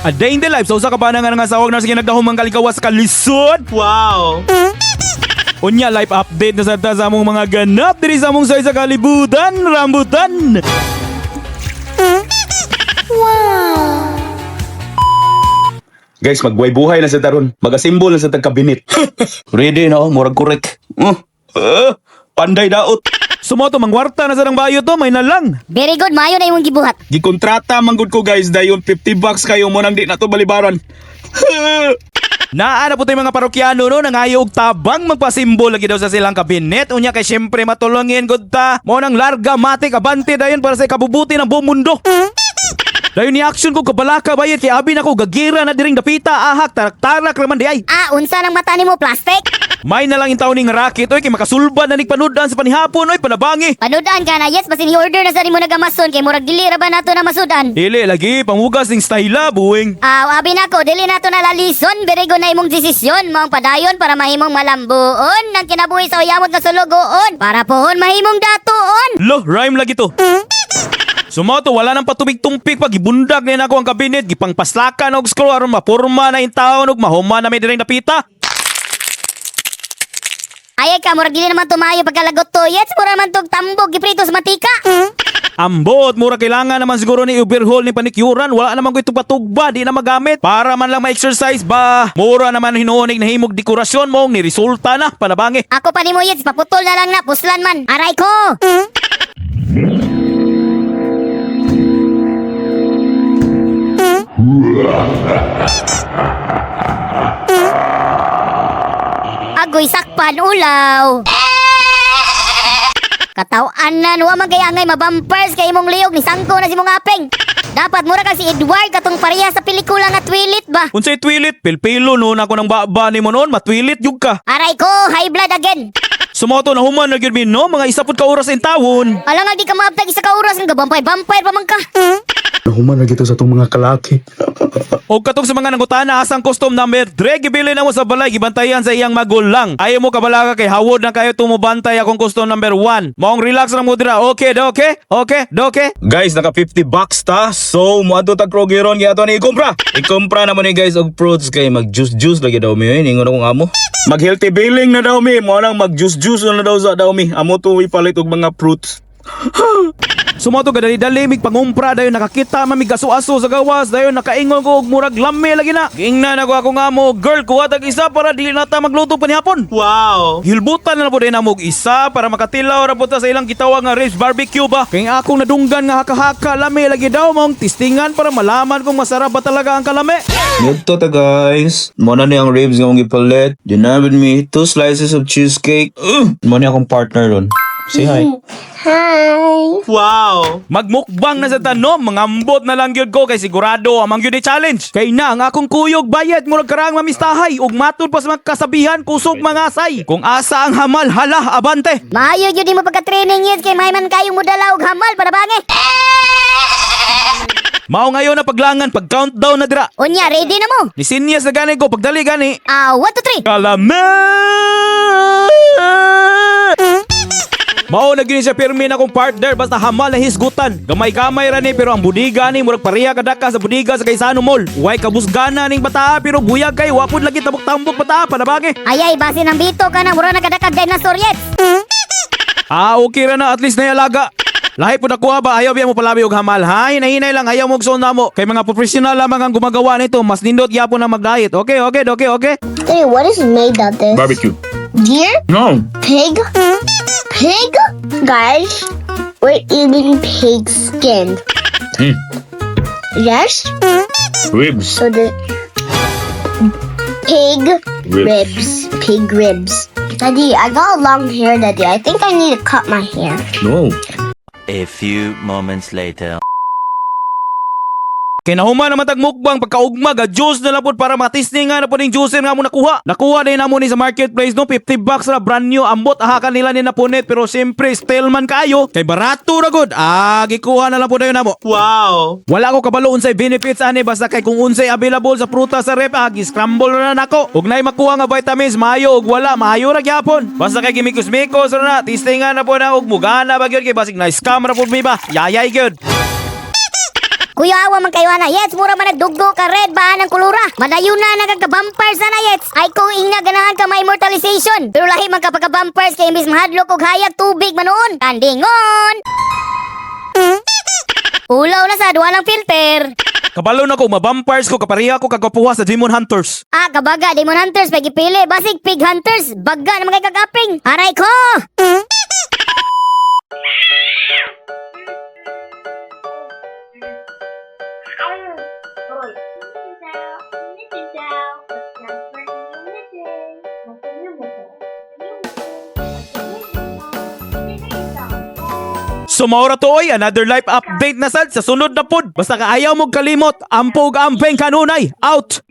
A day in the life sa usa ka bana nga nangasawag na sige nagdahom ang kalikawas sa kalisod. Wow! Unya, life update na sa ta sa among mga ganap diri sa among say sa kalibutan, rambutan. Guys, magbuhay buhay na sa taron. Magasimbol na sa tag kabinet. Ready na oh, murag korek. Panday daot. Sumoto mangwarta na sa nang bayo to, may nalang. Very good, maayo na imong gibuhat. Gikontrata manggod ko guys, dayon 50 bucks kayo mo nang di na to balibaran. Naa na po tayo mga parokyano no, nangayo og tabang magpasimbol lagi daw sa silang kabinet. Unya kay syempre matulungin gud ta. Mao nang larga matik abante dayon para sa ikabubuti ng buong mundo. Dayon ni action ko kabalaka bayad kay abi nako gagira na diring dapita ahak tarak-tarak raman di ay. Ah, unsa nang mata nimo plastic? May na lang intaw ning racket oy kay makasulbad na ning panudan sa panihapon oy panabangi. Panudan ka na, yes, basin i-order na sa nimo nag-Amazon kay murag dili ra ba nato na masudan. Dili lagi panghugas ning stayla buwing. Ah, abi nako, dili nato na lalison, very good na imong desisyon, maong padayon para mahimong malambuon ng kinabuhi sa uyamot nga sulugoon, para pohon mahimong datuon. Lo, rhyme lagi to. Sumoto, wala nang patubig-tumpik pag gibundag na ako ang kabinet, gipangpaslakan og screw aron maporma na in taon og mahuma na may direng dapita. Ayay ka, murag dili naman tumayo pagkalagot to. Yes, mura man tog tambog giprito sa mantika. Ambot, mura kailangan naman siguro ni overhaul ni panikyuran. Wala naman ko itong patugba, di na magamit. Para man lang ma-exercise ba? Mura naman hinuonig na himog dekorasyon mo, ni resulta na, panabangi. Ako pa nimo yes, paputol na lang na, puslan man. Aray ko! Agoy sakpan ulaw. Kataw-anan, wa man kay angay mabampers kay imong liog ni sangko na si mong apeng. Dapat mura kang si Edward katong pareha sa pelikula nga Twilit ba? Unsay twilit, pilpilo noon ako ng baba ni mo noon, matwilit yug ka. Aray ko, high blood again. Sumoto na human na gyud mi no, mga isa pud ka oras in tawon. Alam nga di ka maabtag isa ka oras nga bampay-bampay pa man ka. Nahuman na gito sa tong mga kalaki. O katong sa mga nangutana asang custom number 3 gibili na mo sa balay gibantayan sa iyang magulang. Ayaw mo kabalaka kay hawod na kayo tumubantay akong custom number 1. Maong relax ra mo dira. Okay, do okay? Okay, do okay? Guys, naka 50 bucks ta. So, moadto tag Kroger ron kaya ato ni ikumpra. Ikumpra naman ni guys og fruits kay mag juice juice lagi daw mi ningon akong amo. Mag healthy billing na daw mi, mo nang mag juice juice na daw sa daw mi. Amo to ipalit og mga fruits. Sumoto gadali-dali mig pangumpra dayon nakakita man mig aso-aso sa gawas dayon nakaingon ko og murag lami lagi na. Giingnan ako akong amo, girl kuha tag isa para dili na ta magluto panihapon. Wow! Hilbutan na na po din amo og isa para makatilaw ra po ta sa ilang gitawag nga ribs barbecue ba. Kay ang akong nadunggan nga haka-haka lami lagi daw maong tistingan para malaman kung masarap ba talaga ang kalami. Nito ta guys. Mo na ni ang ribs nga mong gipalit. Dinabid me two slices of cheesecake. Ugh! Mo ni akong partner ron. Say hi. Wow! Magmukbang na sa tanom, mangambot na lang gyud ko kay sigurado amang gyud ni challenge. Kay na ang akong kuyog bayad murag karaang mamistahay ug matud pa sa mga kasabihan kusog mga asay. Kung asa ang hamal hala abante. Maayo gyud nimo pagka-training yes kay may man kayong mudala og hamal para bangi. Mao ngayon na paglangan pag countdown na dira. Unya, ready na mo. Ni sinyas na gani ko pagdali gani. Ah, 1 2 3. Kalame! Mao na gyud ni siya pirmi na akong partner basta hamal na hisgutan. Gamay-gamay ra ni pero ang budiga ni murag pareha kadaka sa budiga sa Gaisano Mall. Way kabusgana ning bataa pero buyag kay wapod lagi tambok-tambok bataa panabangi. Ayay, basin ang bito ka na mura na kadakag dinosaur yes. Ah, okay ra na at least naialaga. Lahi po nakuha ba ayaw biya mo palabi og hamal. Ha, hinay-hinay lang ayaw mo og na mo. Kay mga professional lamang ang gumagawa nito, mas nindot gyapon ang mag-diet. Okay, okay, okay, okay. Hey, what is made of this? Barbecue. Deer? No. Pig? Pig? Guys, we're eating pig skin. Yes? Ribs. So the pig Ribs. ribs. Pig ribs. Daddy, I got long hair, Daddy. I think I need to cut my hair. No. A few moments later. Kay nahuman naman tag mukbang pagkaugma ga juice na lang pod para matisni nga na pod ning juicer nga mo nakuha. Nakuha din namo ni sa marketplace no, 50 bucks ra brand new ambot aha kanila ni napunit pero siyempre still man kayo kay barato ra gud. Ah, gikuha na lang pod dayon namo. Wow! Wala ko kabalo unsay benefits ani basta kay kung unsay available sa prutas sa rep ah, gi-scramble na nako. Ug nay makuha nga vitamins maayo ug wala maayo ra gyapon. Basta kay gimikos-mikos ra na tistingan na po na ug mugana ba gyud kay basig na scam ra pud mi ba. Yayay gyud. Kuya, awa man kayo ana, Yets, mura man nagduggo ka red ba ang kulura. Madayon na nagka-vampires na, Yets. Ay kung ingna ganahan ka ma-immortalization. Pero lahi man kapag vampires kay imbis mahadlok og hayag, tubig manoon. Tandingon! Ulaw na sa duwa lang filter. Kabalo na ko, mabampires ko, kapareha ko kagapuha sa Demon Hunters. Ah, kabaga, Demon Hunters, may gipili. Basig, Pig Hunters, baga naman kay kagaping. Aray ko! So maura to oy, another life update na sad sa sunod na pod. Basta kaayaw mo kalimot, ampog ampeng kanunay. Out!